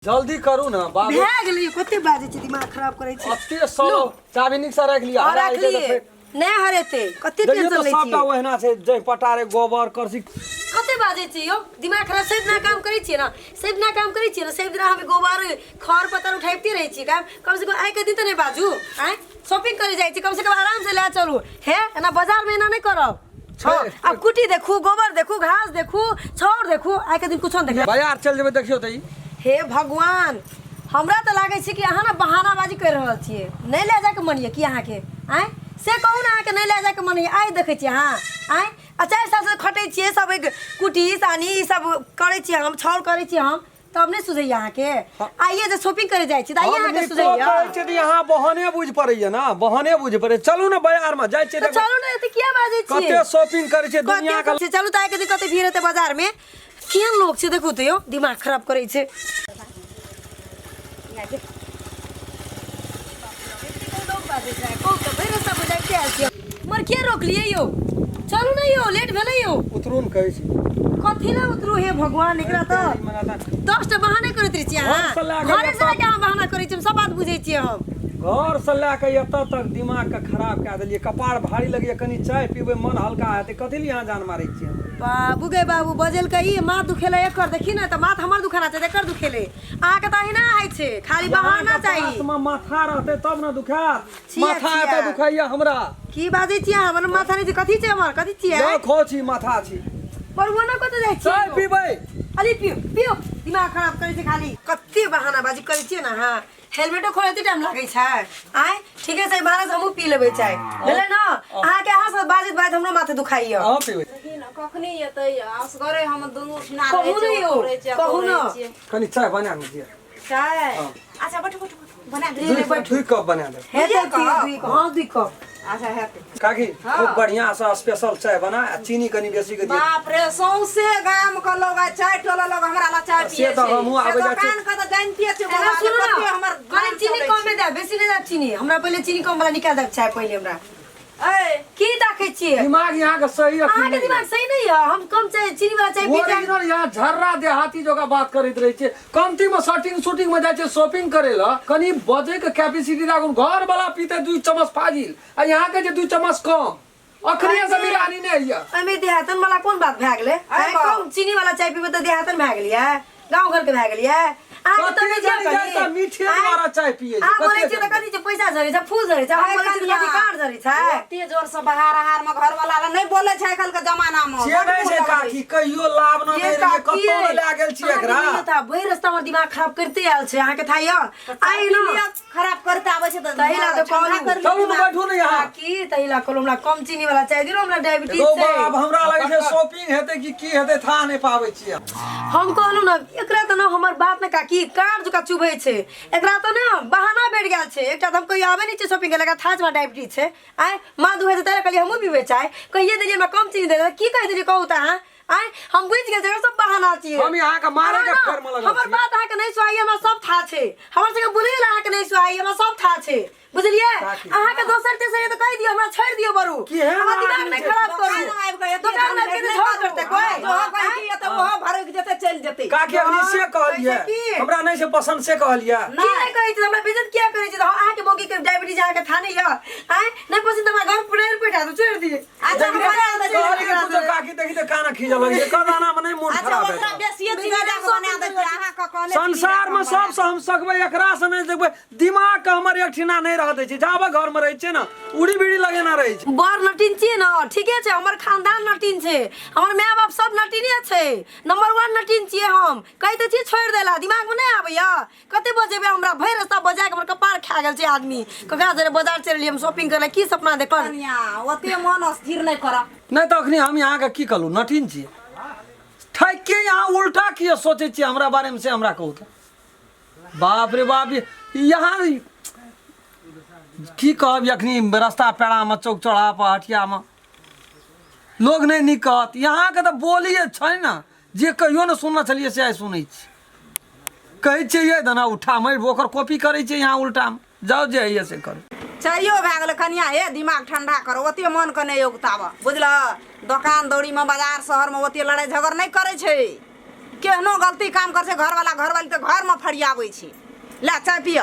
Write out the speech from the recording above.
जल्दी करू ना बाबू। भए गेलै कते बाजै छी, दिमाग खराब करै छी। अते सौ चाभी नीक से राखि लिअ। और हरा जेतै तऽ रखलिए फेर। नहि हरेतै, कते देखियौ टेंशन तऽ लै सबटा छी। ओहिना छै, जै पटारे गोबर करसी। कते बाजै छी यौ, दिमाग खराब। सब दिना काम करै छियै ने, सब दिना काम करै छियै ने, सब दिना हम गोबर खर पतर उठाबिते रहै छियै काम। कम से कम आइ के दिन तऽ नहि बाजू। आँय, शॉपिंग करे जाइ छी, कम से कम आराम से लए चलू। हे, एना बाजार में एना नहि करब। हँ, आब कुटी देखू, गोबर देखू, घास देखू, छाउर देखू, आइ के दिन कुछो नहि देखू। बाजार चलि जेबै, देखियौ तऽ ई। हे भगवान, हमरा तऽ लागै छै कि अहाँ ने बहानाबाजी करि रहल छियै। नहि लए जायके मन यऽ की अहाँके? आँय, से कहू ने, अहाँके नहि लए जायके मन यऽ? आइ देखै छियै अहाँ। आँय, आ 4 सालसँ खटै छियै सब, एक कुटी सानी ई सब करै छियै हम, छाउर करै छियै हम, तब नहि सुझैया अहाँके? आइए जे शॉपिंग करे जाइ छी तऽ आइए हम अहाँके नीको सुझैया? कहै छियै तऽ यहाँ बहाने बुझि पड़ैया ने, बहाने बुझि पड़ैया। चलू ने, बाजारमे जाइ छियै। तऽ देखबै। चलू ने, एते किया बाजै छियै? कते शॉपिंग करै छियै दुनिया के। कते चलू तऽ, आइ के दिन कते भीड़ हेतै बाजारमे, केहन लोक छै देखू तऽ यौ, दिमाग खराब करै छै। मर के रोकलियै यौ? चलू ने यौ, लेट भेलै यौ। उतरू ने कहै छी। कथी लए उतरू? हे भगवान, एकरा तऽ 10 टा बहाने करैत रहै छियै अहाँ। घरसँ लए कऽ घरे से लए कऽ अहाँ बहाना करै छियै, हम सब बात बुझै छियै हम। घर से लए कऽ एतऽ तक दिमाग के खराब कए देलियै। कपार भारी लगैया, कनि चाय पीबै, मन हल्का हेतै। कथी लिए अहाँ जान मारै छियै? बाबू गे बाबू, बजल ई माथ दुखेलै एकर। देखी ने तऽ, माथ हमर दुखाना छै, एकर दुखेलै। अहाँके तऽ अहिना होइ छै, खाली बहाना चाही। पास मे माथा रहतै तब ने दुखायत। छिया, माथा छिया। एतऽ दुखाइया हमरा। की बाजै छियै अहाँ? हमर माथा नहि छै? कथी छै हमर? कथी छियै? देखो छी, माथा छी। पर ना कतऽ जाइ चाय छियै? पीबै। अरे पियो पियो, दिमाग खराब करै छै खाली। कते बहानाबाजी करै छियै ने अहाँ? हेलमेटो खोले एते टाइम लागै छै? आँय, ठीके छै, बहाना से हमहूँ पी लेबै चाय। भेलै ने? अहाँके अहाँ सब बाजैत बाजैत हमरो माथा दुखाइया। अहाँ पीबै। देखी ने, कखनी एतै? असगरे हम दुनू ठिना कहू रहै ने छियै, यौ, ओ रहै छियै, कहू रहै ने। छियै। कनि चाय बना ने दिअ। चाय? हँ। अच्छा, बैठू बैठू बैठू, बना दे। 2 कप बना देब। हेतै। दुइये कप? 2 कप, हँ, 2 कप। अच्छा, हेतै। काकी, खूब बढ़िया से स्पेशल चाय बना आ चीनी कनि बेसी के दिअ। बाप रे, सौंसे गाम के लोग आ चाय टोला लोग हमरा ला चाय से पिए तऽ छै। हमहूँ से आबै जाइ छी। दोकान के तऽ जानते छियै एना बाबा, सुनू कते ने, हमर कनि नाम चीनी चलै कमे छै। देब, बेसी नहि देब चीनी हमरा। पहिले चीनी कम वाला निकाल देब चाय पहिले हमरा। ऐ, की ताकै छियै? दिमाग यहाँ के सही अखी अहाँके नहि। दिमाग सही नहीं है? हम कम चाय चीनी वाला चाय पी चाय। ओरिजिनल यहाँ झर्रा देहाती जगह बात करैत रहै छै। कमती में शर्टिंग शूटिंग में जाइ छै शॉपिंग करे ला, कनि बजै के कैपेसिटी राखू। घर वाला पीते 2 चम्मच फाजिल आ यहाँ के जे 2 चम्मच कम, अखने से बिरानी नहि होइया। एहिमे देहातन वाला कोन बात भए गेलै? अरे बाप। कम चीनी वाला चाय पीबै तऽ देहातन भए गेलियै, गाँव घर के भए गेलियै? अहाँके कते तबियत जन किया जाइ तऽ कनि? मीठे आँय? द्वारा चाय पियै छै, अहाँ बोलै कते छियै तऽ जन? कथी छै? पैसा झरै छै, फूल झरै छै? हम ऐ बोलै छियै तऽ कनिया, कथी काँट झरै छै? ओते जोर से बहार आहार में घर वाला नहि बोले छै आइकाल्हि के जमाना में। से नहि छै काकी, कहियो लाभ न ये नहि रहियै, काकी, कतौ नहि लए गेल छी अहाँके एकरा। नहि था, भरि रास्ता हमर दिमाग खराब करिते आयल छै, अहाँके था यऽ आइ ने। खराब करते आबै छै तऽ तही ला तऽ ठंडा कहलहुँ। कर लिअ चलू ने, दिमाग। बैठू ने यहाँ। काकी, तही ला कहलहुँ, हमरा कम चीनी वाला चाय दियौ, हमरा डायबिटीज रौ छै। बा, आब हमरा लगै छै शॉपिंग हेतै कि की हेतै, था नहि पाबै छियै। हम कहलहुँ ने, एकरा तऽ ने हमर बात ने काकी काँट जकाँ चुभै छै। एकरा तऽ ने बहाना भेट गेल छै एकटा। तऽ हम कहियो आबै नहि छियै शॉपिंग करे, एकरा था छै हमरा डायबिटीज छै। आँय, माँ दुखाइ छै, ताहि लए कहलियै हमहूँ पीबै चाय। कहिये देलियै हमरा कम चीनी दे देलक, की कहि देलियै कहू तऽ अहाँ? आँय, हम बुझि गेल छियै, एकर सब बहाना छियै। हम अहाँके मारे के अहाँ ने, फेर मे लगल हमर छियै। बात अहाँके नहि सुहाइए, हमरा सब था छै। हमर सबके बोलै लए अहाँके नहि सुहाइए, हमरा सब था छै, बुझलियै? काकी। अहाँके दोसर तेसर तऽ कहि दियौ, हमरा छोड़ि दियौ बरू। केहन हमर दिमाग आदमी नहि छै? खराब करू। दोकान आबि कऽ एते दोकान आबि कऽ नहि झगड़ करू। करतै कोइ? जोहो कहै कि एतऽ ओहो भरकि जेतै, चलि जेतै। काकी, अखनी से कहलियै? कैसे की? हमरा नहि छै पसंद से कहलियै? की नहि कहै छै? हमरा बेइज्जत किया करै छै? तऽ अहाँके मौगी के डायबिटीज अहाँके था नहि यऽ? आँय, नहि पसंद तऽ हमरा घर पर नहि बैठा दू, छोड़ि दियै। अच्छा, देखी हमरा तऽ, कहली कि कुछो काकी, देखी तऽ काना खींचऽ लगै छै, कदाना मे नहि मोन अच्छा, खराब ओकरा हेतै। बेसिए चीनी दऽ कऽ बना दै छियै, अहाँके कहने चीनी दऽ संसार कऽ में हम बना सबसँ हम सकबै, एकरा से नहि सकबै। दिमाग के हमर एक ठिना नहि रह दै छै। जाबे घर में रहै छै ने, उड़ी बीड़ी लगेना रहै छै। बड़ नटीन छियै ने, ठीके छै। हमर खानदान नटीन छै, हमर माय बाप सब नटीने छै। नंबर वन नटीन छियै हम। कहि दै छियै छोड़ि देला, दिमागमे नहि आबैया? कते बजेबै हमरा? भरि रास्ता बजा के हमर कपार खा गेल छै आदमी। ककरा जरे बाजार चलि एलियै हम शॉपिंग करे? की सपना देखल? कनिया, ओते मन अस्थिर नहि करऽ। नहि तऽ अखनी हम अहाँके की कहलहुँ? नटीन छियै ठकि के यहाँ उल्टा किए सोचै छियै हमरा बारेमे, से हमरा कहू तऽ। बाप रे बाप, यहाँ की कहब, अखनी रास्ता पेड़ामे, चौक चौराहा पर, हटियामे लोग नहि नीक कहत। यहाँके तऽ बोलिए छै ने, जे कहियो ने सुनने छलियै से आइ सुनै छी। कहै छियै ये दना उठा मारि, ओकर कॉपी करै छियै यहाँ उल्टामे। जाउ, जे होइए से करू। चाइयो भए गेलै। कनिया हे, दिमाग ठंडा करो, ओते मनके नहि औगताबऽ, बुझलऽ? दोकान दौरीमे, बाजार शहरमे ओते लड़ाइ झगड़ नहि करै छै। केहनो गलती काम कर छै घरवाला घरवाली तऽ घरमे फरियाबै छै। ले चाय पिय।